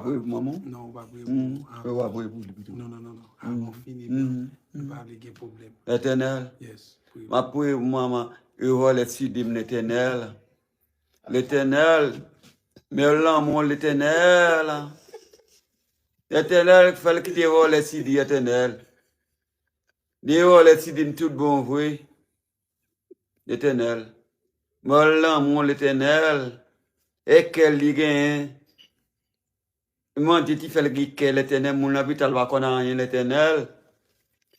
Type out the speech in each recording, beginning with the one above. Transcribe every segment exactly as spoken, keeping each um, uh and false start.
priye pou manman w? Non, ou pa priye Mm. pou. Ou pa priye pou li pito. Non, non, non, non. Mm. Avan fini blan. Mm. Ou pa ale gen pwoblèm. Letènèl, Yes. Priye. M ap priye pou manman e vòlè Sidim, Letènèl. Letènèl, men lanmou Letènèl. Letènèl, fè l kite vòlè Sidi, Letènèl. Li vòlè Sidim tout bon vre. Letènèl, men lanmou Letènèl. E kè li genyen. Mandye ti fè l gen kè, Letènèl, moun lopital pa konn anyen, Letènèl.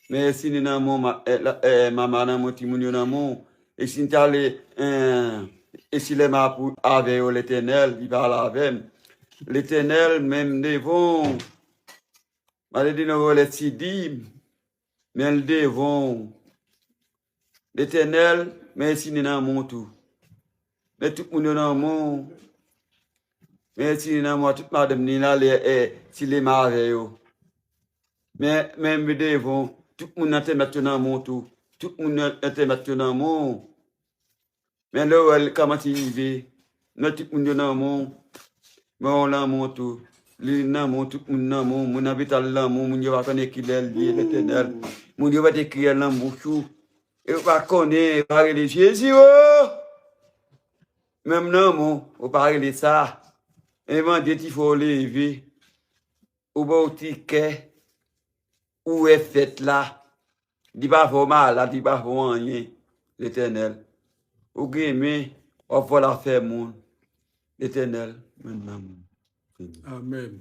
Men e si ni nan men w, ma- eh, la- eh, mama nan men w, timoun yo nan men w. E si n t ale, eh, e si lè m ap avè yo, Letènèl, li pale avè m. Letènèl, men m devan w. Maladi nan vòlè Sidi, men l devan w. Letènèl, men e si ni nan men w tou. Men tout moun yo nan men w. Men e si ni nan men w, tout madanm ni la lè, eh, si li ma avè yo. Men, men m devan w, tout moun nan te mèt yo nan men w tou. Tout moun nan te mèt yo nan men w. Men lè w wè l kòmanse rive, men tout moun yo nan men w. Men w nan men w tou. Li nan men w, tout moun nan men w. Moun lopital nan men w, moun yo pa konnen kilè l ye, Letènèl. Moun yo mete kiyè nan bouch ou. E yo pa konnen, yo pa rele Jezi, o! Men m nan men w, ou pa rele sa. E Mandye ti fè w leve. Ou ba w ti kè. Ou wè fèt la. Li pa fè w malad, li pa fè w anyen, Letènèl. Ou gen men, w ap vòlè afè moun, Letènèl, men nan men w. Amèn.